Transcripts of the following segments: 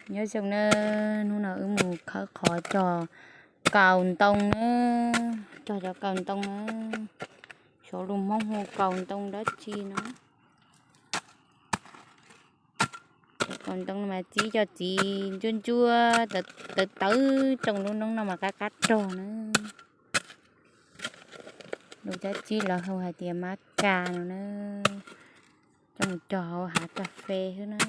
Nyob zoo na, hnub no wb mus khawb qhov cog kaus ntoo na, cog cov kaus ntoo na, xyov lus Hmoob hu kaus ntoo dab tsi no. Cov kaus ntoo no mas txib cov txiv ntsuab ntsuab tawv tawv tsoo lub noob no mas qab qab rog na. Lus dab tsi lawv hu hais tias mab kas no na, coj mus cog hauv hav kas fes xwb na.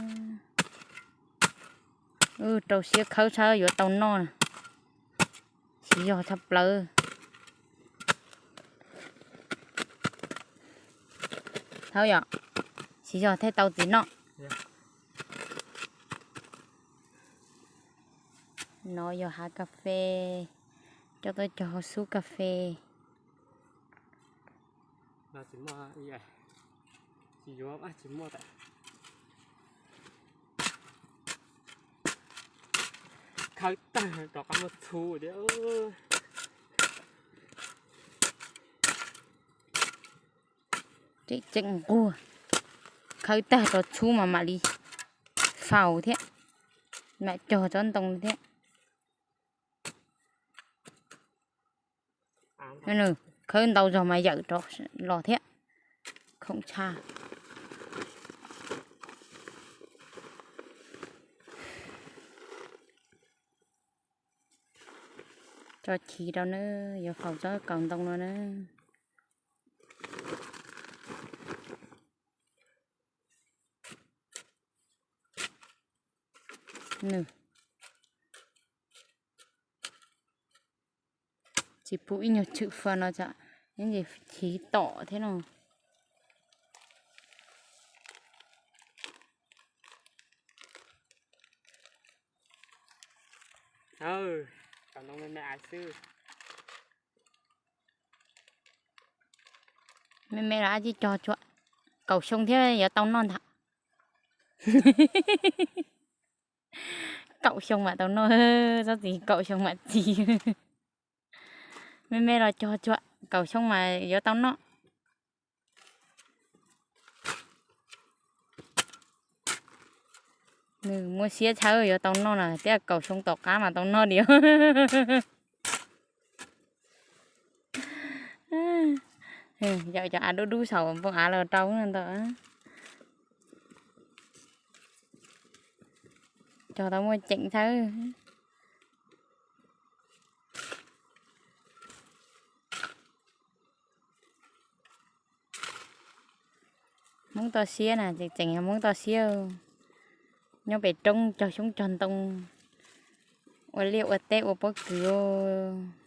Rau siab khawb tshaj yuav tau noj na. Siv zog tshaj plaws. Thawb yom, siv zog thiaj tau txiv noj. No yog hav kas fes, coj tuaj cog hauv xub kas fes. Khawb tag rov qab muaj txhub thiab. Tseem tseem nquag, khawb tag rov txhub mas mam li faus thiab, mam cog tsob ntoo thiab. Khawb ntau zog mas yawm rov los thiab, khoom tshaj. Tso chiv rau na, yuav faus tsob kaus ntoo no na. Tsis pub ib nyuag tshwm faj no tsam ib ntsis chiv tom thiab no. Kaus ntoo me me xwb. Me me los ab tsi cog tsuam, kaum xyoo thiab yuav tau noj ntag. Kaum xyoo mam tau noj, tsob txiv kaum xyoo mam txi. Me me los cog tsuam, kaum xyoo mas yuav tau noj. Nws muaj siab tshaj yuav tau noj na, thiab kaum xyoo tom qab mas tau noj diam. Yawm cov av dub dub saum npoo av los rau ntawd. Cog tau muaj ceem tshaj. Hmoob toj siab na, tseem tseem yog Hmoob toj siab. Nyob pem roob cog xyoob cog ntoo, ua liaj ua teb ua pob kws os.